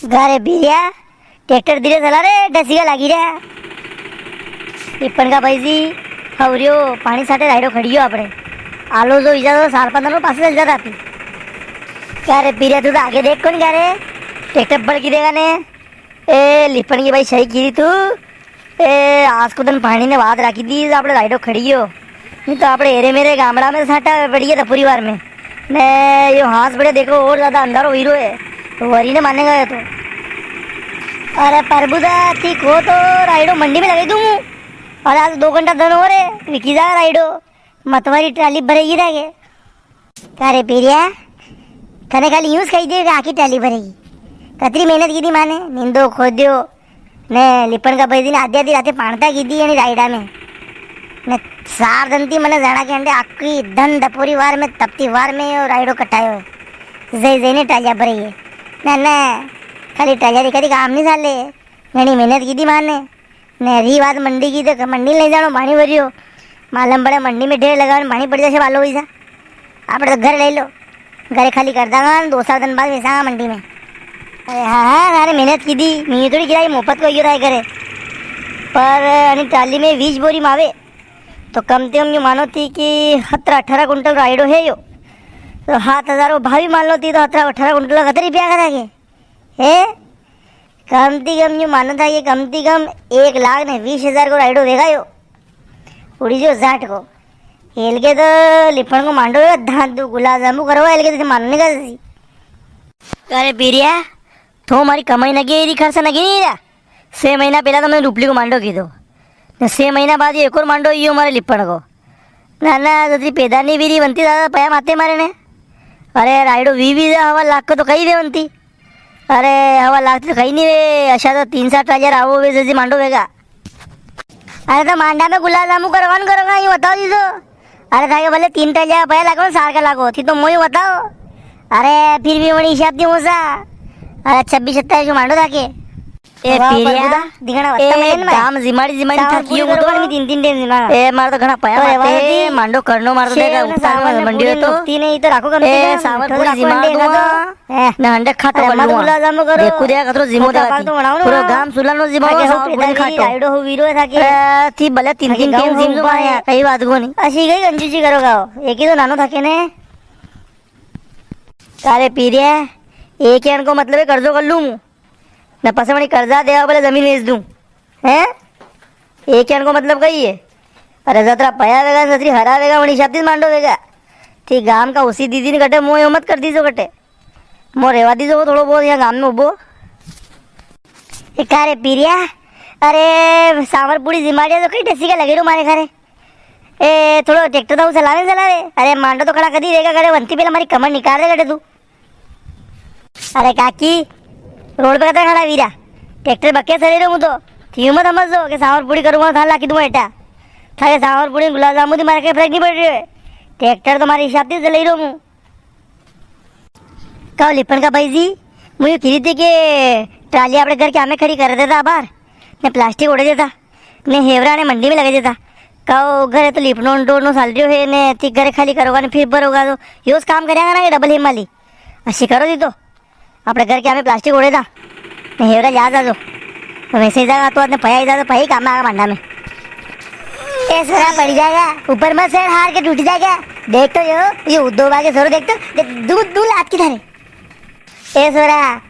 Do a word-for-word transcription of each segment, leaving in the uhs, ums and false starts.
का रे पीरिया, ट्रैक्टर धीरे चला रे, डसिया लागी रे। लिपण का भाई जी, हवरियो पाणी साटे रायड़ो खड़ियो आपणे। आलो जो इजा तो सार पंद्रह पासे चल जाता आपी। का रे पीरिया, तू तो आगे देख कोनी का रे, ट्रैक्टर बड़की देगा ने। ए लिपण की भाई, सही की री तू। ए, आज को दिन पाणी ने वात राखी दी, आपणे रायडो खड़ी गयो। नी तो आपणे हेरे मेरे गामड़ा में साटा पड़ी गया था पूरी वार में। ने यो हांस बड़े देखो, और ज्यादा अंधारो हुई रो है। तो वरी ने मानेगा ये तो। अरे प्रभु दा, थी को तो रायडो मंडी में लगाई दूं। अरे आज दो घंटा दन हो रे, विकी जा रायडो। मतवारी ट्राली भरेगी था के? का रे पीरिया, थने खाली यूं ज कही दियो कि आखी ट्राली भरेगी। कतरी मेहनत की थी माने, निंदो खोद्यो, ने लिपण का भाई जी ने आधी आधी राते पाणता की दी यानी रायडा में। ने सार दंती मने जाणा के अंडे आखी दन दपोरी वार में, तपती वार में यो रायडो कटायो है। जय जय ने ट्रालिया भरी है। ना, ना, खाली ट्रालिया री कदी काम नी साले। घणी मेहनत की थी माने। ने री बात मंडी की, तो मंडी ले जाणो पाणी भरियो। मालूम पड़े मंडी में ढेर लगावे, पाणी पड़ी जासे वालो वैसा। आपणे तो घर ले लो, घरे खाली कर दांगा, दो चार दिन बाद वेचांगा मंडी में। अरे हाँ, हाँ, थाने मेहनत की दी, मैं थोड़ी किराई मोफत को यो राय करे। पर अनी ट्राली में बीस बोरी मावे, तो कम से कम यूं मानो थी कि सत्रह अठारह कुंटल रायडो है यो। तो सात हजार को भाव भी मान लो थी, तो सत्रह अठारह कुंटल का कतरी रुपया करेंगे? हैं? कम ती कम यूं मानो था कि कम ती कम एक लाख ने बीस हजार को रायडो वेगा यो। उड़ी जो जाट को। हेल के तो लिपण को मांडो वेगा, धान दू गुलाब जामु करवा, हेल के तो मानो नी कर सी। अरे पीरिया, तो मारी कमाई नगे री, खर्च नगे नी रा। छह महीना पहला तो मैंने रूपली को मांडो की दो। ने छह महीना बाद ये एक और मांडो यो मारे लिपण को। ना, ना, जतरी पैदा नी वीरी बनती दादा, पया माते मारे ने। अरे, रायडो वी वी जा हवा लाख को तो कई दे बनती। अरे, हवा लाख तो कई नी वे, अशा तो तीन सात हजार आवो वे, जदी मांडो वेगा। अरे, तो मांडा में गुलाब जामुन करवान करोगा, यूं बताओ जी तो। अरे, थाके भले तीन ट्रालिया पया लागो, सार का लागो, थी तो मोई बताओ। अरे, फिर भी वणी हिसाब दी होसा। अरे, छब्बीस सत्ताईस को मांडो थाके। ए वाह, पीरिया, प्रभु दा, दिगणा ए वत्ता में ना। गाम जिमाड़ी जिमाड़ी सावन थाकी पूरी हूँ तो। करवा में तीन तीन टाइम जिमा। ए, मारे तो घणा पया अरे, माते, वाह जी। मांडो करनो मारे तो सेव देखा, ने उतार सावन में ने मंडियो पूरी तो। नोकती ने, ई तो राखो कम ए, से कम। सावन थोड़ा पूरी जिमा कौन देगा दूंगा। ना हंडे खाटो कर लूंगा। गुलाब जामुन करो। देखू देखा कतरो जिमो देखा थी। तो बनाओ ना। पूरो गाम सुलानो जिमो, आगे हो सावन पूरी पैदा खाटो। रायडो हो वीरो थाके। ए, थी भले तीन तीन टाइम जिम जो मारे, कई बात कोनी। अशी गई कंजूसी करो गाओ। एक ही तो नानो थाके ने। का रे पीरिया, एक ही अण को मतलब है कर्जो कर लूं। ने पसे वणी कर्जा देवा बोले जमीन बेच दूं, हैं? एक कहण को मतलब कई है? अरे जतरा पया वेगा, जतरी हरा वेगा, वणी हिसाब ती मांडो वेगा। थी गाम का उसी दीदी ने कटे, मो यो मत कर दीजो कटे। मो रेवा दीजो थोड़ो बहुत यहाँ गाम में उबो। ए, का रे पीरिया, अरे सांवर पूरी जिमाड़िया तो कई डसी का लगे रो मारे घरे। ए, थोड़ो ट्रैक्टर तो चलावे, चलावे। अरे, मांडो तो कड़ा कदी वेगा करे, वंती पेला मारी कमर निकाल दे कटे तू। अरे काकी, रोड पे कतरा खड़ा वीरा? ट्रैक्टर बक्के चले रो हूँ तो। थी मत समझ दो कि सांवर पूरी करूंगा, थान लाकी दूंगा एटा। थारे सांवर पूरी गुलाब जामुन थी मारे कई फर्क नी पड़ रियो है। ट्रैक्टर तो मारे हिसाब से चले रो हूँ। काओ लिपण का भाई जी, मुझे कही थी कि ट्राली आपणे घर के आमे खड़ी कर देता बाहर, ने प्लास्टिक उड़े देता। ने हेवरा ने मंडी में लगे देता। काओ घरे तो लिपणो डोरनो साल रियो है ने, ती घरे खाली करोगा ने फिर भरोगा तो योज काम करेगा ना ये डबल हिम वाली। अशी करो दी तो। आपणे घर के आमे प्लास्टिक उड़े था। ने हेवरा ले आ जाजो। तो वैसे ही जागा तो आपने पया ही जाजो, पया ही काम आगा मांडा में। ए सोरा पड़ी जाएगा, ऊपर मत सड़, हार के टूट जाएगा। देख तो यो, ये उद्दो बागे सोरो देख तो, देख दू, दू लात की थारे। ए सोरा,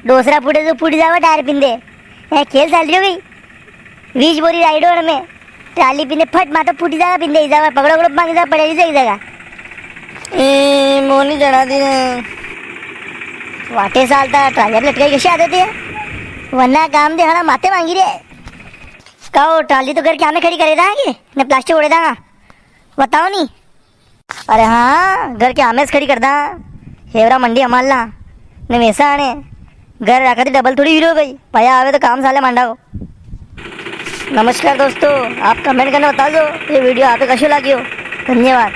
डोसरा फूटे तो फूट जावा टायर पिंदे। ए खेल चाल रियो कई? बीस बोरी राइडो में, ट्राली पिंदे फट मातो फूटी जावा पिंदे ही जावा, पकड़ो पकड़ो मांगी जावा, पड़े ही जाई जावा। ए, मोनी जणा दी ने। वाटे साल ता ट्राली पे लटकाई कशी आदत है? वरना काम दे हना माते मांगी रे। काओ, ट्राली तो घर के आमे खड़ी करे दांगे, ने प्लास्टिक उड़े दांगा। बताओ नी। अरे हाँ, घर के आमे से खड़ी कर दा। हेवरा मंडी हमाल ला। ने वैसा आने। घर राखा थी डबल थोड़ी हीरो गई। पया आवे तो काम साले मांडा को। नमस्कार दोस्तों, आप कमेंट करने बता दो, ये वीडियो आपे कशो लाग्यो। धन्यवाद।